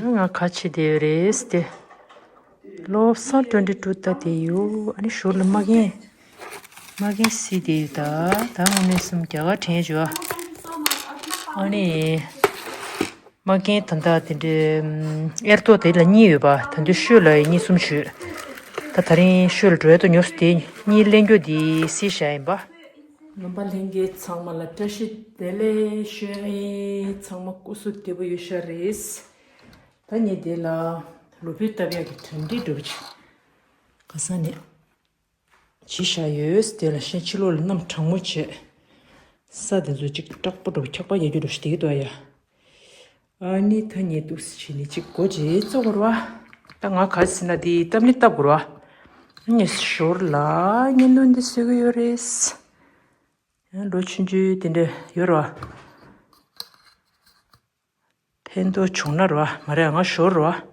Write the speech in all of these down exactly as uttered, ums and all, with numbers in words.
ང་ཁ་ཕྱེ་བསྡད་ཡོད་རེད་དེ། བློ་བཟང་ཊུ་ཝེན་ཊི་ཊུ་ལྟ་བསྡད་ཡོད། ཨ་ནི་ཞོར་ལ་མ་རྒན། མ་རྒན་བསྲེས་བསྡད་ཡོད། ད་ད་དངོས་གནས་སེམས་རྒྱ་གར་དྲན་བྱུང་ཨ། ཨ་ནི། མ་རྒན་ད་ལྟ་དེ་འདྲའི་ཨེར་ཏོ་དེ་ལ་གཉིས་ཡོད་པ། ད་དུང་ཤོད་ལ་གཉིས་གསུམ་ཞུས། ད་དེ་རིང་ཤོད་ལ་འགྲོ་ཡ་ཏོ་ཉོས་སུ་དེ་གཉིས་ལེན་རྒྱུ་དེ་སྲིད་ཤ་ཡིན་པ། ནང་པ་ལྷན་རྒྱས་ཚང་མ་ལ་བཀྲ་ཤིས་བདེ་ལེགས་ཞུ་ཡ་ཡིན། ཚང་མ་སྐུ་གཟུགས་བདེ་པོ་ཡོད་ཤག་རེད། ད་ངས་དེ་ལ་ལུས་པོ་བཏབ་ཡག་གི་གྲ་སྒྲིག་འགྲོ་གི་བྱེད། ག་ས་ནས་བྱེད་བཞག་ཡོད། དེ་ལ་ཤན་ཕྱི་ལོགས་ལ་གནམ་གྲང་མོ་བྱས། ས་དེ་ཚོ་ཅིག་དྲག་པོ་འགྲོ་འཁྱག་པ་ཡོད་རྒྱུ་འགྲོ་ཞིག་དེ་གི་འདུག་ཡ། ཨ་ནི་ད་ངས་འདུག་སེ་བྱས་ནས་ཅིག་སྒོ་འབྱེད་བཙུགས་དགོས་རེད་བ། ད་ང་ག་རེ་ཟེར་ན་དེ་སྟབས་ནི་བཏབ་དགོས་རེད་བ། ངས་ཞོར་ལ་བརྙན་ཐུང་འདི་བཟོ་གི་ཡོད་རེད། ཡང་ལོ་ཆུང་ཆུང་དེ་འདྲ་ཡོད་རེད་བ། ཕན་ཐོགས་བྱུང་ན་རེད་བ། མ་རེད་ང་ཞོར་རེད་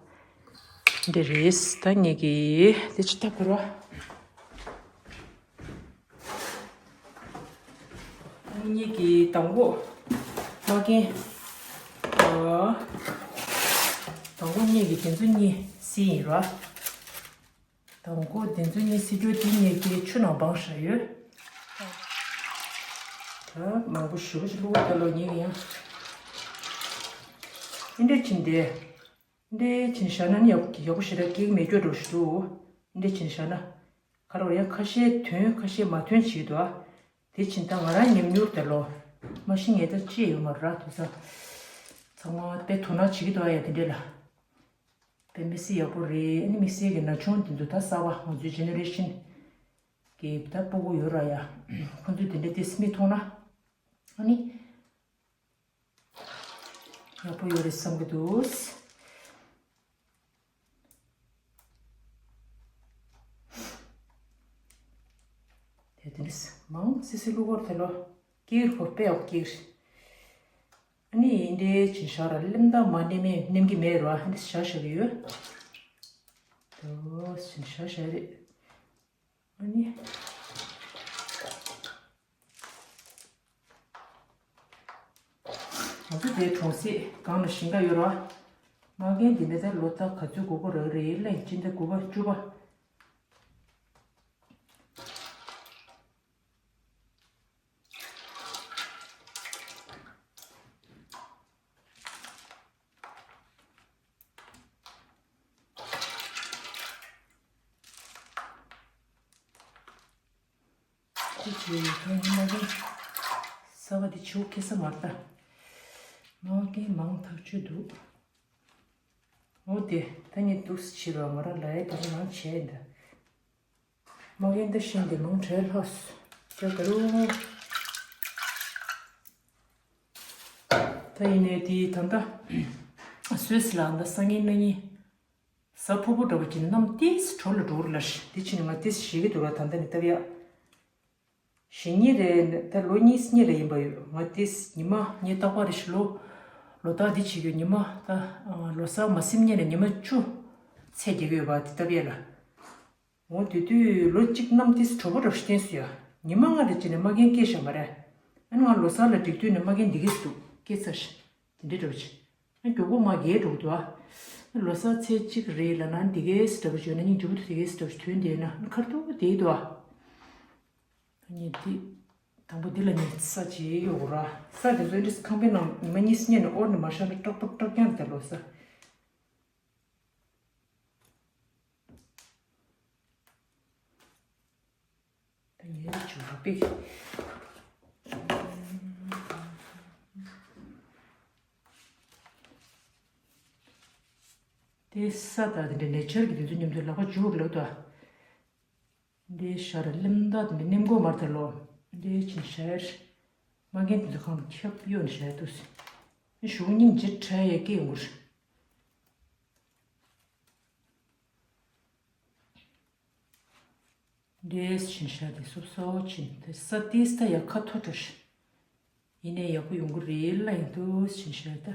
བ། འདི་རེད། ད་ངེད་ཀྱིས་དེ་ཅི་ལྟ་དགོས་རེད་བ། ངེད་ཀྱིས་དང་པོ་མ་རྒན། ཨ། དང་པོ་ངེད་ཀྱིས་དེ་ཚོ་གཉིས་བསྲེས་ཡིན་རེད་བ། དང་པོ་དེ་ཚོ་གཉིས་བསྲེས་རྒྱུ་དེ་ངེད་ཀྱིས་ཆུ་ནང་སྦངས་བཞག་ཡོད། ད་མང་པོ་ཞེ་པོ་ཅིག་བླུགས་པ་ད་ལོ་ངེད་ཀྱིས་ཡང་། འདི་འདྲ་བྱས་ནས་དེ། འདི་བྱས་ནས་བཞག་ན་ནི་ཡག་ཡག་པོ་ཞེ་དྲག་སྐྱེ་གི་མེད་སྐྱོ་འགྲོ་ཞིག་འདུག་འདི་བྱས་ནས་བཞག་ན། ག་རེ་བ་ཡང་ཁ་ཤས་ཐོན་ཁ་ཤས་མ་ཐོན་བྱེད་ཀྱི་འདུག་ཨ། དེ་བྱས་ད་ང་རང་ཉམས་མྱོང་དེ་ལོ། མ་གཞི་ངས་ད་ཅི་ཡོད་མ་རེད་ར་དུ་ས། ཚང་མ་དཔེ་དོ་སྣང་བྱེད་ཀྱི་འདུག་ཨ་ཡ་དེ་འདྲས་ལ། དཔེ་དམིགས་བསལ་ཡག་པོ་རེད། ཨ་ནི་དམིགས་བསལ་གྱི་ན་ཆུང་དེ་ཚོ་ད་གསར་པ་ང་ཚོའི་ཇེ་ནེ་རེ་ཤན་གྱི་ད་སྤུ་གུ་ཡོད་ར་ཡ། ཁོ་ཚོས་དེ་འདྲས་དེ་སྨིན་ཐུབ་ན། ཨ་ནི། ཡག་པོ་ཡོད་རེད་བསམ་གྱི་འདུག་དེ་དེ་ནི་མང་སི་སི་ལུ་གོར་དེ་ལོ་ཀིར་ཧོ་པེ་ཨོ་ཀིར། ཨ་ནི་འདི་ཅིན་ཤ་ར་ལེམ་ད་མ་ནེམ་མེ་ནེམ་གི་མེ་རོ་ཨ་འདི་ཤ་ཤ་གི་ཡོད། དོ་ཅིན་ཤ་ཤ་རེད། ཨ་ནི། ང་ཚོ་དེའི་གྲོང་གསེབ་སྒང་ལ་ཞིང་ཁ་ཡོད་ར། མ་རྒན་འདི་མེ་ད་ལོ་ད་ག་ཚོད་དགོས་དགོས་རག་རེད་ལན་ཅི་འདྲ་དགོས་པ་བཅུ་པ། ཅི་བྱས་ཡོད་ཁང་མ་རྒན། ས་བ་འདི་ཆུ་ཁེ་ས་མ་ལྟ། མ་རྒན་མང་ཐག་ཆོད་འདུག་འོ་དེ་ད་ངས་འདུག་སེ་བྱེད་རོགས་ང་རང་ལ་ཡ་དེ་རིང་མང་བྱས་ཡིན་ད། མ་རྒན་ད་ཤིང་དེ་མང་བྲལ་ལྷག་སོ། ཅག་ག་རུ། ད་ཡིན་ནའི་དེ་ད་ལྟ་སུད་སི་ལ་ད་སང་ཉིན་གནངས་ཉིན། གཟའ་ཕུར་བུ་འདྲ་བོ་ཅིག་གནམ་ཏིས་དྲོ་ལ་འགྲོ་རུ་ལ་ཤི་དེ་ཕྱིན་ང་ཏིས་ཞེད་ཀྱི་འདུག་ར་ད་ལྟ་ནི་སྟབས་ཡག་ཞེ་གཉིས་རེད་ད་ལོ་གཉིས་གཉིས་རེ་ཡིན་པ་ཡོད་ང་ཏིས་ཉི་མ་ངས་རྟག་པར་རེ་ཞིག་ལོ་ལོ་རྟགས་འདི་བྱེད་ཀྱི་ཉི་མ་ད་ལོ་གསར་མ་ཟིན་ཉིན་ནས་ཉི་མ་བཅུ་ཚེས་རྒྱག་གི་ཡོད་པ་དེ་སྟབས་ཡག་ལ། འོ་དེ་དུས་ལོ་གཅིག་གནམ་ཏིས་དྲོ་པོ་འདྲ་བོ་ཞིག་བསྟན་སོང་ཡ། ཉི་མ་ལྔ་རེ་བྱས་ནས་མ་རྒན་སྐྱེས་བཞག་པ་རེད། ཨ་ནི་ང་ལོ་གསར་ལ་འགྲིག་དུས་ནས་མ་རྒན་འདི་གས་སུ་འདུག་སྐྱེས་ཚར་ཤག་དེ་འདྲའི་འདྲ་བོ་ཅིག་ཨ་མགྱོགས་པོ་མ་རྒས་འགྲོ་གི་འདུག་ཨ། ལོ་གསར་ཚེས་གཅིག་རེད་ལབ་ན་འདི་གས་སུ་འདྲ་བོ་བྱོས་ན་སྙིང་རྗེ་པོ་འདུག་དེ་གས་སུ་འདྲ་བོ་ཞིག་ཐོན་བསྡད་ན་ཨ་ནི་ཁར་ཐུག་དེ་འདུག་ཨ། ད་ངས་འདི། དང་པོ་འདི་ལ་ངས་ས་བྱེད་ཡོད་ར། ས་དེ་ཚོ་འདྲི་ཁང་པའི་ནང་ཉི་མ་གཉིས་སུ་ཉལ་ནས་ཨོར་ནས་མ་ཤར་ན་སྐྲག་པོ་སྐྲག་རྐྱང་རེད་ད་ལོ་ས། ད་ངའི་ཇོ་བོ་པིག་དེ་ས་དང་དེ་འདྲ་ནེ་ཆར་གྱི་དེ་ཚོ་མཉམ་དུ་ལག་པ་འཇུ་བར་ལབ་ཏོ། འདི་ཤར་གླིང་མདའ་དེ་འདྲ་ནེམ་གོ་མར་ད་ལོ། འདི་ཆིན་ཤར། མ་རྒན་དེ་ཚོ་གང་ཁྱབ་གཡོན་ཤར་དུས། ཞུགས་སྙིང་རྗེ་ཁྲ་ཡ་སྐྱེ་ཡོང་གུར། འདྲེས་ཕྱིན་ཤ་དེ་སོབ་སོ་ཕྱིན་དེ་ས་ཏིས་ད་ཡ་ཁ་ཐོ་ཏོ་ཤི། ཡིན་ནའི་ཡག་པོ་ཡོང་གི་རེད་ལ་ཡིན་དུས་ཕྱིན་ཤ་ད།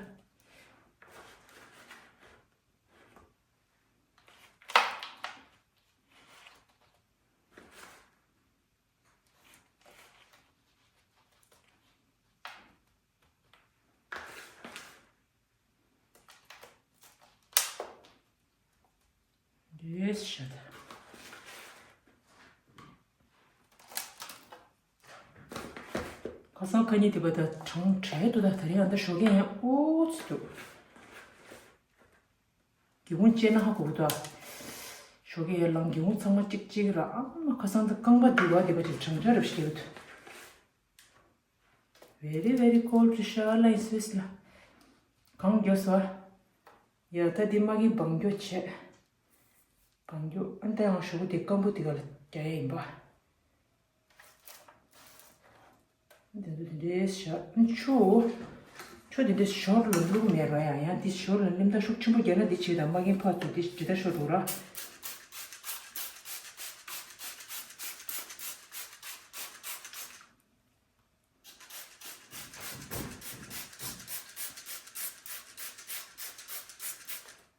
ཤ་ད། ཁ་སང་ཁ་ཉིན་དེ་བ་ད་གྲང་དྲགས་འདུག་ད་ད་རེས་ཨ་ད་ཞོགས་ཀས་ཡང་ཨོ་ཙི་འདུག་སྒེའུ་ཁུང་བཅད་ན་ཧ་གོ་གི་འདུག་ཞོགས་ཀས་ཡར་ལངས་སྒེའུ་ཁུང་ཚང་མ་གཅིག་གཅིག་ར་ཨ་མ་ཁ་སང་ད་རྐང་པ་འདི་བ་དེ་བ་ཅིག་གྲང་དྲགས་རབ་ཤིག་རྒྱག་གི་འདུག Very very cold to shower like this ལ། གང་མགྱོགས་སོ། ཡ་ད་འདི་མ་གིན་བང་མགྱོགས་བྱས། བང་མགྱོགས་ཨ་ནི་ད་ཡང་ཞོགས་པ་དེ་སྐམ་པོ་དེ་ག་ལ་རྒྱག་ཡ་ཡིན་པ། འདི་འདི་འདི་འདྲས་བཞག་ཆུ། ཆུ་འདི་འདྲས་ཞོར་ལ་བླུག་མེད་ར་ཡ་ཡང་འདི་ཞོར་ལ་ལིམ་ད་ཤུགས་ཆེན་པོ་རྒྱག་ན་འདི་བྱེད་དང་མ་གིན་ཕར་ཚུར་འདི་ཇི་ལྟར་ཤོར་འདུག་ར།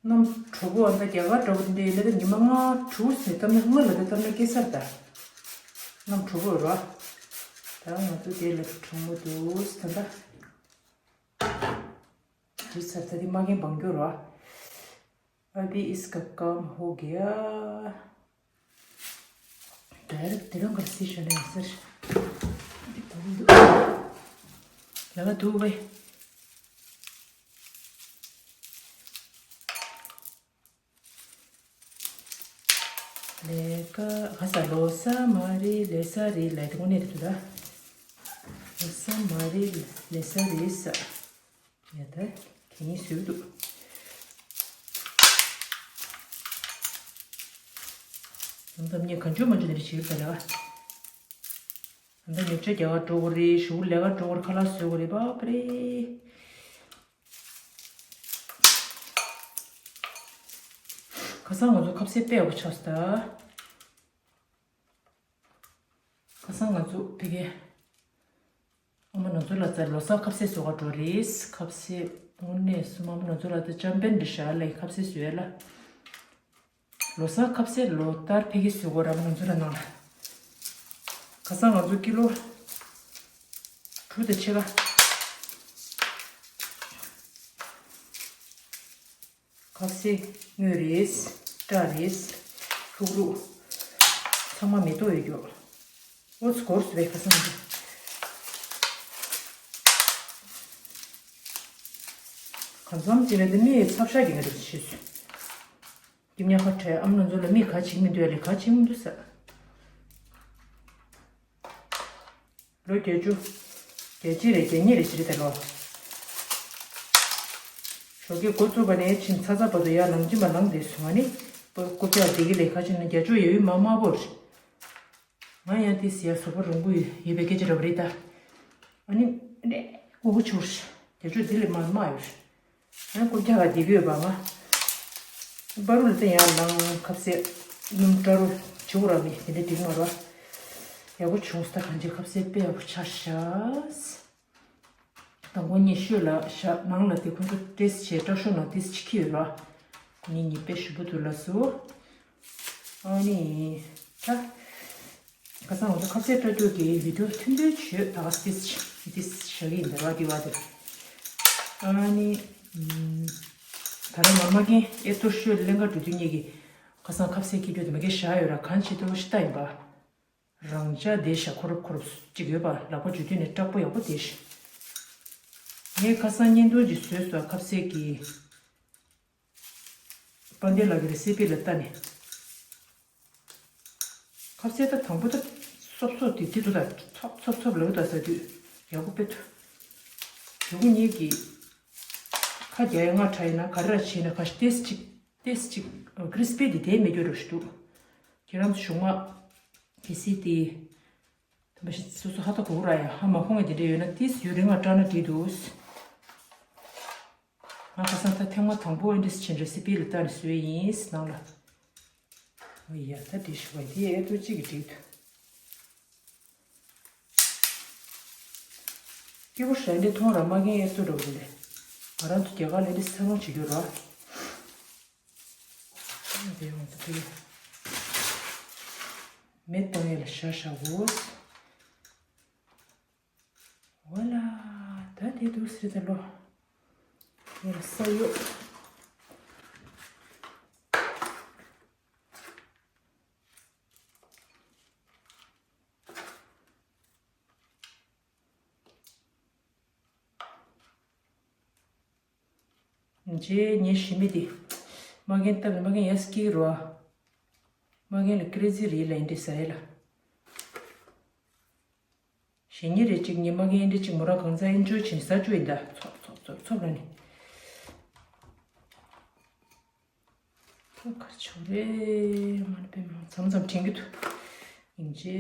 གནམ་གྲོགས་པོ་ཨ་ད་རྒྱ་གར་འདྲ་པོ་དེ་འདྲ་ཡིན་ན་ད་ཉི་མ་ལྔ་དྲུག་ཟིན་སྟབས་ན་སྔོན་ལ་ད་སྟབས་ན་སྐྱེ་སར་ད། གནམ་གྲོགས་པོ་ར། ད་ང་ཚོ་དེ་ལ་གྲང་མོ་འདུག་ད་ད། དེ་ཚར་ད་དེ་མ་གིན་བང་རྒྱུ་ར། अभी इसका काम हो गया। डायरेक्ट तेरंग कर सीशन है सर। लगा तू भाई। लेका हसा लोसा मारी लेसा री लाइट कोने रे तुदा। लोसा मारी लेसा री सा। ཡ་ད་གད་སྙིགས་བཟོས་འདུག་ཡང་ད་ངས་གང་བྱུང་མ་བྱུང་དེ་འདྲ་བྱེད་ཀྱི་ཡོད་པ་ལ། ད་ཉོ་ཆ་རྒྱག་ག་འགྲོ་དགོས་རེད། ཞུགས་ལས་ཀ་འགྲོ་དགོས་རེད། ཁ་ལག་བཟོ་དགོས་རེད། བ་པ་རེད། ཁ་སང་ང་ཚོ་ཁ་ཟས་དཔེ་ཡག་པོ་ཆགས་སོང་ད། ཁ་སང་ང་ཚོ་ཕ་གི་ཨ་མ་ང་ཚོ་ལ་ཚ་ལོ་གསར་ཁ་ཟས་བཟོ་ག་འགྲོ་རེད། ཁ་ཟས་དངོས་གནས་སུ་མ་མ་ང་ཚོ་ལ་ཚ་ཅམ་པན་འདི་ཤ་ལས་ཁ་ཟས་བཟོས་ལ། ལོ་གསར་ཁ་ཟས་ལོ་ལྟར་ཕ་གི་བཟོ་གོ་ར་མ་ང་ཚོ་ལ་ནང་ལ། ཁ་སང་ང་ཚོ་ཀི་ལོ་དྲུག་དང་ཕྱེད་ཀ་ཁ་ཟས་དངོས་རེད། སྐྲ་རེད། ལྷུག་ལྷུག་ཚང་མ་མེ་ཏོག་ཡོད་རྒྱུ། ཨོ་ཙི་གོར་སུ་བས་ཁ་སང་འདི། གང་འཚམ་ཅི་ལ་འདི་མི་ཚབ་ཤ་གི་ང་རེད་ཤེས་སུ། ཀྱི་མྱ་ཁ་བྲལ་ཨམ་ན་ཚོ་ལ་མི་ག་བྱེད་མི་འདུག་ལས་ག་བྱེད་མི་འདུག་ས། ལོ་བརྒྱད་ཅུ། བརྒྱད་གཅིག་རེད་བརྒྱད་གཉིས་རེད་ཅི་རེད་ད་ལོ། ཞོགས་ཀས་འགོ་བཙུགས་པ་ནས་ཕྱིན་ཚ་ཚ་བར་དུ་ཡར་ལངས་ཀྱིན་པ་ལངས་བསྡད་སོང་ང་ནི། རྐུབ་བཀྱག་བསྡད་ཀྱི་ལས་ཁ་ཕྱིན་ན་རྒྱ་ཅོག་ཡ་ཡུལ་མ་དམར་པོ་རེད། ང་ཡང་དེ་ཟེར་ཡ་བཟོ་པོ་རོང་པོ་ཡོད་པའི་སྐད་ཆ་འདྲ་པོ་རེད་ད། ཨ་ནི་ཨ་ནི་སྐུ་གུ་ཆུར་རྒྱ་ཅོག་འདི་ལས་མ་དམར་ཡོད་རེད། ཡང་རྐུབ་བཀྱག་ག་བསྡད་ཀྱི་ཡོད་པ་ང་། བར་རུ་ལ་ད་ཡར་ལངས་ཁ་ཟས་སྣུམ་སྐྲ་རོ་བྱེད་དགོས་ར་མི་དེ་འདྲ་འགྲིག་མ་རོ། ཡག་པོ་བྱུང་སོང་ད་གང་ཅི་ཁ་ཟས་དཔེ་ཡག་པོ་ཆགས་ཤག་དང་པོ་ཉིད་ཤོད་ལ་བཞག་ནང་ལ་དེ་ཁོང་ཚོ་ཏེས་བྱས་སྐྲ་ཤོ་ནང་ཏེས་བྱེད་ཀྱི་ཡོད་ར། ཁོ་གཉིས་གཉིས་དཔེ་ཞུ་བུ་དུ་ལ་སུ། ཨ་ནི། ད། ཁ་སང་ང་ཚོ་ཁ་ཟས་སྤྲོད་རྒྱུ་གི་བི་ཌིའོ་ཐུང་ཐུང་ཞིག་ད་ག་སི་ཏིས་ཏིས་བཞག་གི་ཡིན་པ་ར་དེ་བ་དེ། ཨ་ནི། ད་རེས་ང་མ་རྒན་ཨེ་ཏོ་ཤོད་ལེན་ག་འགྲོ་དུས་ངེད་ཀྱི་ཁ་སང་ཁ་ཟས་ཀྱི་རྒྱུ་དེ་མ་གི་བཞག་ཡོད་ར་གང་བྱེད་དུ་ཤི་ད་ཡིན་པ། རང་ཅག་དེ་ཤ་ཁོ་རུབ་ཁོ་རུབ་ཅིག་ཡོད་པ་ལག་པ་འཇུ་དུས་ནས་སྐྲག་པོ་ཡག་པོ་དེ་ཤི། ངས་ཁ་སང་བརྙན་ཐུང་ཅིག་བཟོས་སོ་ཁ་ཟས་ཀྱི། དཔལ་ལྡན་ལགས་ཀྱི་རི་སི་པི་ལ་ལྟ་ནས། ཁ་ཟས་ད་དང་པོ་ད་སོབ་སོབ་དེ་དེ་དུ་ད་ཚོབ་ཚོབ་ཚོབ་ལ་ད་ཟ་དུས་ཡག་པོ་དཔེ་ཐུ། དུ་གུ་གཉིས་ཀྱི་ཁ་རྒྱ་ཡ་ང་ཁྲ་ཡིན་ན་ག་རེ་ར་བྱས་ན་ཁ་ཏེས་ཅིག་ཏེས་ཅིག་ཀྲིས་པི་དེ་དེ་མེད་རྒྱུ་རུ་ཞུ་འདུག་ཁྱེད་རང་ཚོ་གཞུག་མ་གི་སི་དེ་ད་མ་ཤི་སོ་སོ་ཧ་ད་གོ་ར་ཡ་ཧ་མ་ཁོང་གི་དེ་འདྲ་ཡོད་ན་ཏེས་ཡུ་རིང་ང་སྐྲག་ན་འགྲིག་འདུག་ང་ཁ་སང་ད་ཐེངས་མ་དང་པོ་ཨེ་འདྲས་ཕྱིན་རེ་སི་པི་ལ་ལྟ་ནས་བཟོས་ཡིན་ནང་ལ། ཨོ་ཡ་ད་འགྲིག་ཞུ་བ་དེ་ཨེ་ཏོ་གཅིག་གི་འགྲིག་འདུག་སྐྱིད་པོ་ཧྲན་ཏེ་མཐོང་ར་མ་རྒན་ཨེ་ཏོ་འགྲོ་གི་རེད། ང་རང་ཚོ་རྒྱ་གར་ལ་འདི་ས་ལོང་བྱེད་རྒྱུ་ར། དེ་ཡོང་དུ་དེ་མེ་བཏང་ཡས་ལ་ཤ་ཤ་འོ། ཝ་ལ། ད་དེ་འདུག་སེ་ད་ལོ། ཡར་ས་གཡོ། རྗེས་ཉེ་ཞི་མི་དེ། མ་རྒན་སྟབས་ལ་མ་རྒན་ཡ་སྐྱིད་རོ། མ་རྒན་ལ་ཀི་རེ་ཛི་རེད་ལ་ཡིན་འདྲི་ཟེར་ལ། ཞེ་ཉེ་རེད་ཅིག་ཉི་མ་རྒན་འདྲི་ཅིག་མོ་ར་གང་ཚ་ཨེན་ཇོ་ཕྱིན་ས་ཅུ་ཡིན་ད་ཚོབ་ཚོབ་ཚོབ་ཚོབ་ལ་ནི། ཁ་ཆོ་རེ་མ་ནི་པེ་མ་མཚམས་མཚམས་དྲན་གི་འདུག་ཡིན་ཅེ།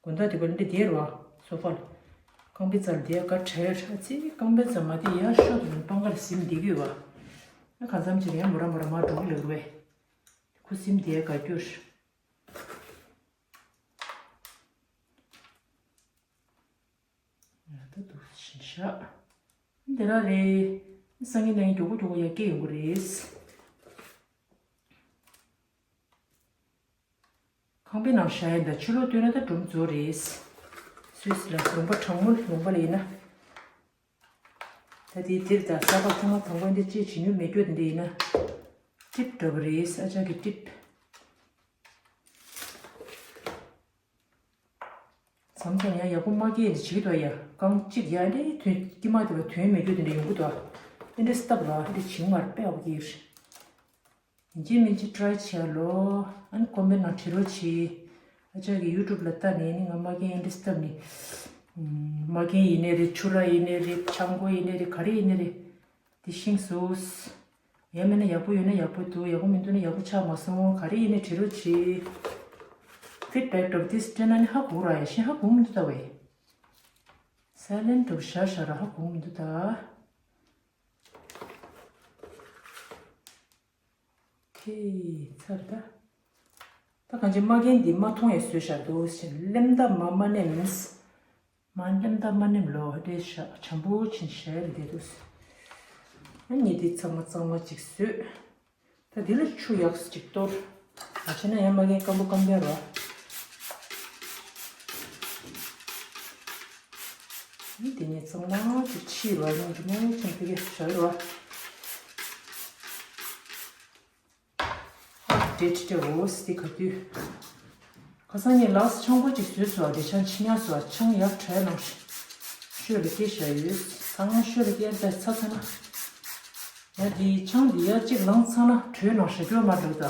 དགོན་བདག་དེ་བར་འདི་དེར་བ་སོ་ཕལ། རྐང་པའི་རྩར་དེ་ག་བྲལ་ཧྲ་ཚི་རྐང་པའི་རྩར་མ་དེ་ཡར་ཤོག་དུ་ནི་པང་ཁར་ཟིམ་བསྡད་གི་ཡོད་བ། ཨ་གང་འཚམ་ཅིག་ཡང་མོ་ར་མོ་ར་མ་འགྲོ་གི་ལེགས་རུ་བས། ཁུ་སིམ་དེ་ག་རྒྱུར། ད་འདུག་ཞིན་ཤག་འདི་ར་རེད། སང་ཉིན་ནས་མགྱོགས་པོ་མགྱོགས་པོ་ཡར་སྐྱེ་ཡོང་གི་རེད། ཁང་པའི་ནང་བཞག་ཡིན་ད་ཕྱི་ལོགས་སྟོན་ན་ད་སྒྲོམ་རྫོགས་རེད། སུས་ལ་ལུང་པ་གྲང་མོ་ལུང་པ་ལ་ཡིན་ན། ད་དེའི་དེར་ད་ས་ཕག་ཚང་མ་དང་པོ་འདི་ཅེས་བྱིན་ཉུལ་མེད་སྐྱོ་དེ་འདྲ་ཡིན་ན། ཀྲིབ་འདྲ་པོ་རེད་ཨ་ཅག་གི་ཀྲིབ། མཚམས་མཚམས་ཡང་ཡག་པོ་མ་སྐྱེས་འདི་བྱེད་ཀྱི་འདུག་ཡ། རྐང་གཅིག་ཡ་འདི་དོན་སྐྱེ་མ་ཐུབ་པ་དོན་མེད་རྒྱུ་དེ་འདྲ་ཡོང་གི་འདུག་འདི་འདྲ་སྟབས་ལ་འདི་བྱིང་མར་དཔེ་ཡག་པོ་སྐྱེས་རེད། ཡིན་གཅིག་མིན་གཅིག་ཀྲའི་བྱས་ལོ། ཨ་ནི་ཀོ་མེན་ནང་བྲིས་རོགས་གྱིས། ཨ་ཅག་གིས་ཡུ་ཊུབ་ལ་ལྟ་ནས་ནི་ང་མ་རྒན་འདི་སྟབས་ནི། མ་རྒན་ཡིན་ནའི་རེད་ཆུ་ར་ཡིན་ནའི་རེད་ཆང་སྒོ་ཡིན་ནའི་རེད་ག་རེ་ཡིན་ནའི་རེད། དེ་ཤིང་བཟོས། ཡང་མིན་ན་ཡག་པོ་ཡོད་ན་ཡག་པོ་འདུག་ཡག་པོ་མི་འདུག་ན་ཡག་པོ་ཆགས་མ་སོང་ག་རེ་ཡིན་ནའི་བྲིས་རོགས་གྱིས། Feedback of this སྤྲད་ན་ནི་ཧ་གོ་ར་ཡ་ཤིང་ཧ་གོ་མི་འདུག་ད་བས། སའི་ལེན་ཊི་འགྲོ་ཤར་ཤར་ར་ཧ་གོ་མི་འདུག་ད། ཁེ་ཚར་ད། ད་གང་ཅི་མ་རྒན་འདི་མ་མཐོང་ཡ་བཟོས་ཤར་འདུག་ཞེས་ལེམ་ད་མ་མ་ནེམ། མ་ལེམ་ད་མ་ནེམ་ལོ་ཧ་ཏེ་ཤ་བྱམས་པོ་ཕྱིན་ཤར་འདི་འདུག་ཨ་ནི་འདི་ཚང་མ་གཙང་མ་ཅིག་བཟོས། ད་འདི་ལ་ཆུ་ཡག་སུ་ཅིག་གཏོར། ཨ་ཆེ་ན་ཡང་མ་རྒན་སྐམ་པོ་སྐམ་པ་རོ། འདི་ནས་གཙང་མ་ཅིག་ཕྱིས་རོ་ཡང་འདི་མོ་ཅན་ཕི་གེ་ཤར་རོ། འདྲེ་ཁྲི་འོ་སི་ཁ་དུས། ཁ་སང་ངས་ལགས་ཆང་པོ་ཅིག་བཟོས་སོ་དེ་ཆང་ཕྱི་ཉག་སོ་ཆང་ཡག་བྲལ་ནང་ཤོད་ལ་སྐྱེས་བཞག་ཡོད། གང་ཤོད་ལ་སྐྱེས་པའི་ཚ་ཚ་ན། ཡ་དེ་ཆང་དེ་ཡ་གཅིག་ལངས་ཚ་ན་དྲོད་ནང་ཤ་སྐྱོ་མ་འགྲོ་ད།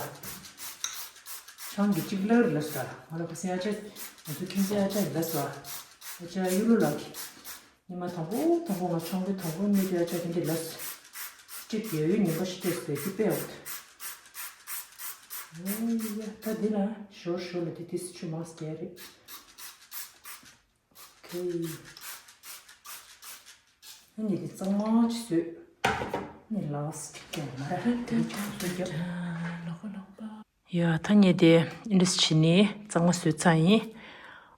ཆང་གི་གཅིག་ལར་ལ་སོ། ང་ལ་ཁ་སང་ཡ་ཅག་ང་ཚོ་ཁྱིམ་ཚང་ཡ་ཅག་ལ་སོ། ཡ་ཅག་ཡུ་ལུ་ལགས་ཀྱི། ཉི་མ་དང་པོ་དང་པོ་ང་ཆང་བུ་དང་པོ་ཉོས་དུས་ཨ་ཅག་དེ་འདྲ་ལབ་སོང་། གཅིག་རྒྱལ་བའི་ཉིན་པ་ཞིག་སྤྲད་ཟེར་གྱི་དཔེ་འོ། ཨོ་ཡ་ད་འདི་ན་ཞོར་ཞོར་ལ་དེ་དུས་ཆུ་མང་སྐྱེ་རེད། ཨོ་ཁེ། ཨ་ནི་དེ་གཙང་མ་ཅིག་བཟོས། ནི་ལགས་སི་ཀྲིག་ཀྱང་མ་ར་དེ་ཅིག་བཟོས་རྒྱབ། ཡ་ད་ངས་དེ་ཨིན་ཌི་སི་བྱས་ནས་གཙང་མ་བཟོས་ཚར་ཡིན།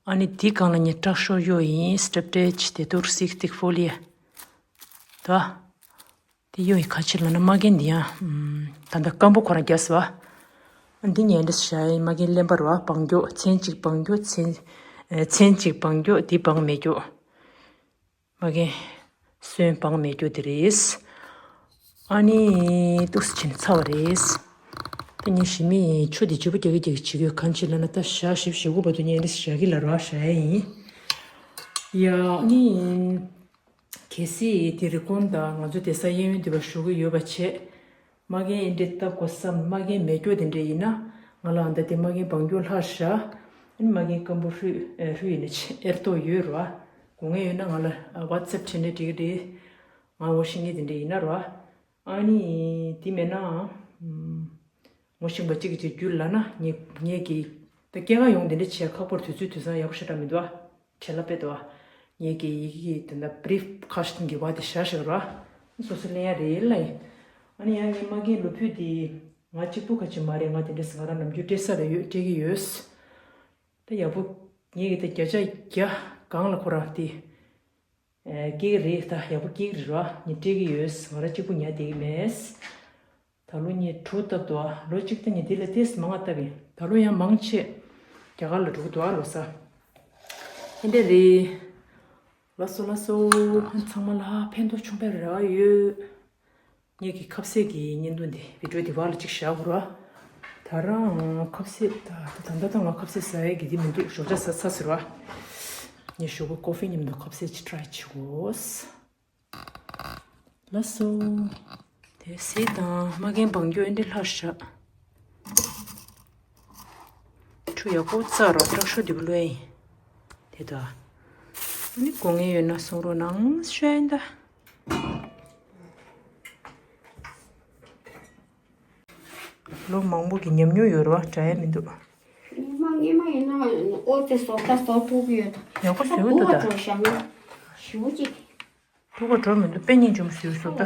ཨ་ནི་དེའི་སྒང་ལ་ངས་ཀྲག་ཤོར་གཡོག་ཡིན་སི་ཊེབ་ཊེ་ཆི་དེ་ཏུར་སིག་སྟིག་ཕོ་ལི་ཡ། ད། དེ་གཡོག་ཡིན་ཁ་ཕྱིར་ལ་ན་མ་རྒན་འདི་ཡང་། ད་ལྟ་སྐམ་པོ་ཁོ་རང་རྒྱག་སོ། ཨ་འདི་ངས་ཨིན་ཌི་སི་བྱས་ཡིན་མ་རྒན་གླེན་པ་རོ་ཨ་བང་མགྱོགས་མཚན་གཅིག་བང་མགྱོགས་མཚན། མཚན་གཅིག་བང་མགྱོགས་འདི་བང་མེད་མགྱོགས། མ་རྒན། སོན་བང་མེད་རྒྱུ་དེ་རེད། ཨ་ནི་ཏུགས་ཕྱིན་ཚར་བ་རེད། ད་ངས་ཞི་མི་ཆུ་དེ་ལྗིད་པོ་རྒྱག་གི་རྒྱག་གི་བྱེད་དགོས་གང་བྱེད་ལབ་ན་ད་ཞག་བཞི་བཅུ་ཞེ་དགུ་བར་དུ་ངས་འདི་ཞག་གི་ལ་རག་བཞག་ཡ་ཡིན། ཡ་ཨ་ནི། གལ་སྲིད་དེ་རི་ཀོན་དང་ང་ཚོ་བསྡད་ས་གཡས་གཡོན་དེ་བ་ཞུ་གི་ཡོད་པ་བྱས། མ་རྒན་ཨེ་འདྲས་བཏབ་དགོས་བསམ་མ་རྒན་མེད་སྐྱོ་དེ་འདྲས་ཡིན་ན་ང་ལ་ཨ་མདའ་དེ་མ་རྒན་བང་རྒྱུག་ལྷག་བཞག་ཨ་ནི་མ་རྒན་སྐམ་པོ་ཧྲུས་ཨེ་ཧྲུས་ཡིན་ན་ཆེ་ཨེར་ཏོ་ཡོད་རོ། དགོས་ངེས་ཡོད་ན་ང་ལ་ཝ་ཊི་སེབ་བྲིས་ནས་འགྲིག་གི་རེད། ང་འོ་ཤི་ངེས་དེ་འདྲས་ཡིན་ན་རོ། ཨ་ནི་དེ་མེད་ན་ངོ་ཤེས་པ་གཅིག་གིས་གཅིག་རྒྱུད་ལ་ན་ངེད་ངེད་ཀྱིས་ད་སྐྱེས་ཀ་ཡོང་དེ་འདྲས་བྱས་ཁག་པོར་དུས་ཚོད་དུས་སང་ཡག་པོ་ཞེ་དྲག་མི་འདུག་ཨ། བྲེལ་ལ་དཔེ་དོ། ངེད་ཀྱི་ཡི་གེ་དེ་འདྲ་བི་རིབ་ཁ་ཤས་གི་བ་དེ་བཞག་བཞག་ར། སོ་སོ་ལེན་ཡ་རེད་ལ་ཡིན། ཨ་ནི་ཡང་ངའི་མ་རྒན་ལོ་ཕུད་དེ་ང་གཅིག་པུ་ག་ཅི་མ་རེད། ང་དེ་འདྲས་ང་རང་ནམ་རྒྱུན་སྤྲད་ས་རེ་ཡོད་སྤྲད་ཀྱི་ཡོད། ད་ཡག་པོ་ངེད་ཀྱི་ད་བརྒྱ་ཆ་བརྒྱ་སྒང་ལ་ཁོ་རང་དེ་སྐྱེ་གི་རེད། ད་ཡག་པོ་སྐྱེ་གི་རེད་ར། ངས་སྤྲད་ཀྱི་ཡོད། ང་རང་གཅིག་པུ་ཉར་བསྡད་ཀྱི་མེད། ད་ལོ་ངས་དྲུག་བཏབ་འདུག་ཨ། ལོ་གཅིག་ད་ངས་འདི་ལ་ཏོག་ཙམ་མང་བ་བཏབ་ཡིན། ད་ལོ་ཡང་མང་ཆེ་རྒྱ་གར་ལ་འགྲོ་གི་འདུག་ཨ་ལོ་གསར། དེ་འདྲ་རེད། ལགས་སོ་ལགས་སོ། ཚང་མ་ལ་ཕན་ཐོགས་ཆུང་བའི་རེ་བ་ཡོད། ངེད་ཀྱི་ཁ་ཟས་ཀྱི་བརྙན་ཐུང་འདི་བི་ཌིའོ་འདི་བར་ལ་གཅིག་བཞག་དགོས་ར། ད་རང་ཁ་ཟས་ད་ད་ད་ད་ང་ཁ་ཟས་ཟ་ཡས་ཀྱི་འདི་མི་འདུག་ཞོགས་ཇ་ཟ་ཚར་ཟེར་བ། ངས་ཞོགས་པ་ཀོ་ཧྥི་མཉམ་དུ་ཁ་ཟས་ཅིག་ཊ་རའི་བྱེད་དགོས། ལགས་སོ། ཟས་དང་མ་རྒན་བང་རྒྱུ་འདི་ལྷག་ཤག་ཆུ་ཡག་པོ་བཙག་རོགས། སྐྲག་ཤོ་འདི་བླུགས་ཡིན། དེ་ད། ཨ་ནི་དགོས་ངེས་ཡོད་ན་གསུང་རོགས་གནང་ཤོད་ཡིན་ད། ལོ་མང་པོ་གི་ཉམས་མྱོང་ཡོད་རེད་བ། དྲག་ཡ་མི་འདུག་སྔོན་མ་སྔོན་མ་ཡིན་ན་ཨོ་ཙི་བཟོ་ལྟ་བཟོ་ཐུབ་ཀྱི་ཡོད་ད། ཡག་པོ་བཟོས་ཀྱི་འདུག་ད། ལྟ་བུ་འགྲོ་ཤག་ན་ཞུ་ཅིག་ཐུག་པ་འགྲོ་མི་འདུག་དཔེ་སྙིང་རྗེ་མོ་བཟོས་སོང་ད།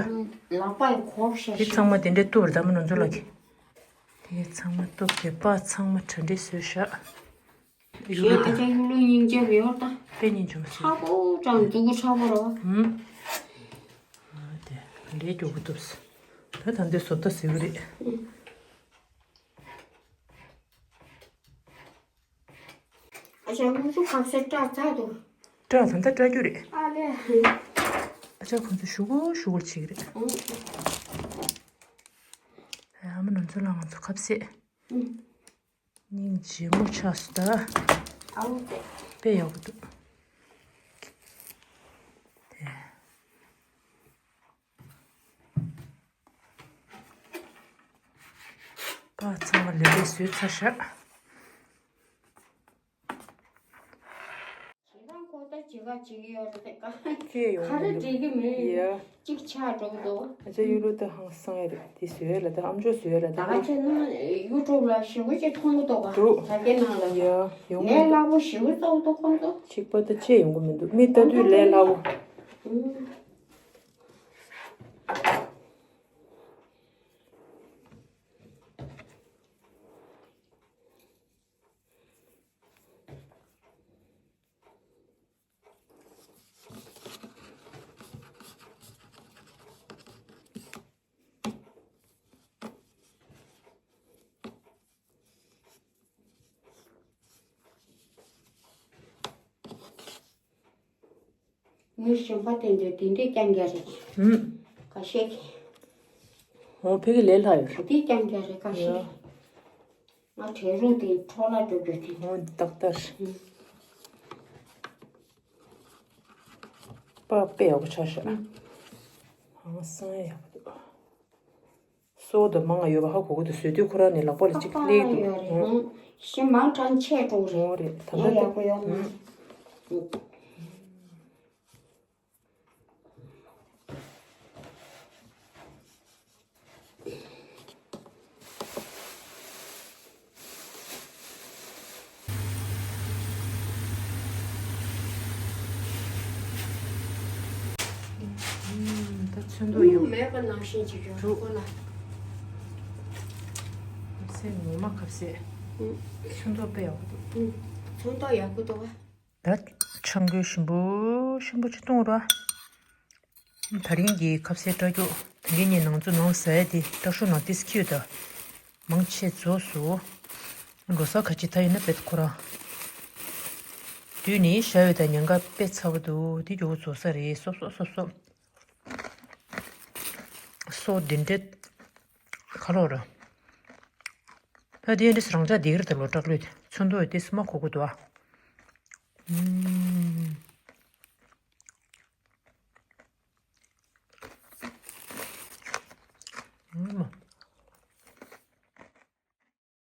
ལག་པ་ཡི་འཁོར་ཤག་དེ་ཚང་མ་དེ་འདྲའི་གཏུབ་རེད་ད། མ་ནོར་འཛོལ་ལགས་ཀྱིས། དེ་ཚང་མ་གཏུབ་དེ་པ་ཚང་མ་གྲ་སྒྲིག་བཟོས་ཤག་ཡུ་ལུ་ཨ་ཅག་ཡུ་ལུ་སྙིང་རྗེ་ཡོད་ད། དཔེ་སྙིང་རྗེ་མོ་བཟོས། ཚ་པོ་ཅང་མཛུ་གུ་ཚ་པོ་རོ། ཧུམ། ཨ་དེ་ལས་མགྱོགས་པོ་གཏུབ་སོང་། ད་ད་འདི་བཟོ་ལྟ་ཟེར་གི་རེད། ཨ་ཅག་ཁོང་ཚོ་ཁ་ཟས་སྐྲག་ཚར་འདུག་སྐྲག་ད་ལྟ་སྐྲག་རྒྱུ་རེད། ཨ་ལས། ཨ་ཅག་ཁོང་ཚོ་ཞུ་གོ་ཞུ་གོ་བྱེད་ཀྱི་རེད། ཨ་མ་ནོར་འཛོལ་ལགས་ང་ཚོ་ཁ་ཟས། སྙིང་རྗེ་མོ་ཆགས་སོང་ད། ཨའུ་ཙེ། དཔེ་ཡག་པོ་འདུག་དེ། པ་ཚང་མ་ལེ་ལེ་བཟོས་ཚར་ཤག་ཁྱེད་རང་ཁོ་ད་ཅི་ག་ཅིག་ཡོད་རེད་ཀ་ཁྱེད་ཡོང་གི་འདུག་ཁ་ར་འགྲིག་གི་མེད། ཡ། གཅིག་ཆགས་འགྲོ་གི་འདུག་ཨ་ཅག་ཡུ་ལུ་ད་ཧང་སང་ཡ་རེད། དེ་བཟོས་ལ་ད་ཨམ་ཅོག་བཟོས་ལ་ད། ད་ག་ཅིག་ན་ཡུ་ཊུབ་ལ་ཞེ་པོ་ཅིག་མཐོང་གི་འདུག་ག་འདུག་ད་གའི་ནང་ལ། ཡ། ཡོང་གི་ལས་འདུག་སླ་པོ་ཞེ་པོ་ཙོག་འདུག་ཁོང་ཚོ། གཅིག་པ་ད་ཅི་ཡོང་གི་མི་འདུག་མི་ལྟ་དུས་ལས་སླ་པོ། ཨུམ། མི་གཞན་པ་དེ་འདྲ་དེ་འདྲས་རྐྱང་རྐྱང་རེད། ཧུམ། ཁ་ཤས་ཀྱིས། འོ་ཕ་གི་ལས་སླ་ཡོད་རེད། དེ་རྐྱང་རྐྱང་རེད་ཁ་ཤས། ཡ། ང་བྲེལ་རུང་དེ་འཕྲོ་བརླག་འགྲོ་རྒྱུ་དེ། འོ་འདི་ཏག་ཏག་རེད། ཧུམ། པགས་པ་ཡག་པོ་ཆགས་ཤག་ཧང་སང་ཡག་པོ་འདུག་སོ་དང་མང་ང་ཡོད་པ་ཧ་གོ་གི་འདུག་བཟོས་དུས་ཁོ་རང་ནས་ལག་པ་ལ་གཅིག་སླེབས་འདུག་ཨོ། ཞེ་མང་གྲང་ཆད་འགྲོ་རེད། ཨོ་རེད། ད་ལྟ་ཡག་པོ་ཡོད་མ། ད་ཚོན་མདོག་ཡོད། མེད་པ་ནང་བཞིན་ཅིག་ཡོད་ཁོ་ན། ཁ་ཟས་ངོ་མ་ཁ་ཟས། ཚོན་མདོག་དཔེ་ཡག་པོ་འདུག་ཚོན་མདོག་ཡག་པོ་འདུག་བ། ད་ཆང་གོས་ཞིམ་པོ་ཞིམ་པོ་ཅིག་བཏུང་ར། དེ་རིང་གི་ཁ་ཟས་སྐྲ་རྒྱུག་དེ་རིང་ངས་ནང་ཚོ་ནང་ཟ་ཡ་དེ་སྐྲ་ཤོ་ནང་ཏིས་ཁྱེར་ཡོད་ད། མང་ཆེ་རྫོགས་སོང་། འགྲོ་ས་ཁ་ཅིག་ད་ཡིན་ན་དཔེ་ཁོ་རང་། དུས་ནི་ཞག་ཡོད་ད་ཉེན་ཁ་དཔེ་ཚ་བོ་འདུག་དེ་མགྱོགས་པོ་རྫོགས་ས་རེད། སོབ་སོབ་སོབ་སོབ། སོ་འདི་འདྲས་ཁ་ལོ་ར། ད་དེ་འདྲས་རང་ཅག་འདི་གར་ད་ལོ་སྐྲག་ལོས་དེ་ཚོན་མདོག་ཡོད་དེ་སི་མ་གོ་གོ་འདུག་ཨ། ཨུམ། ཨུམ།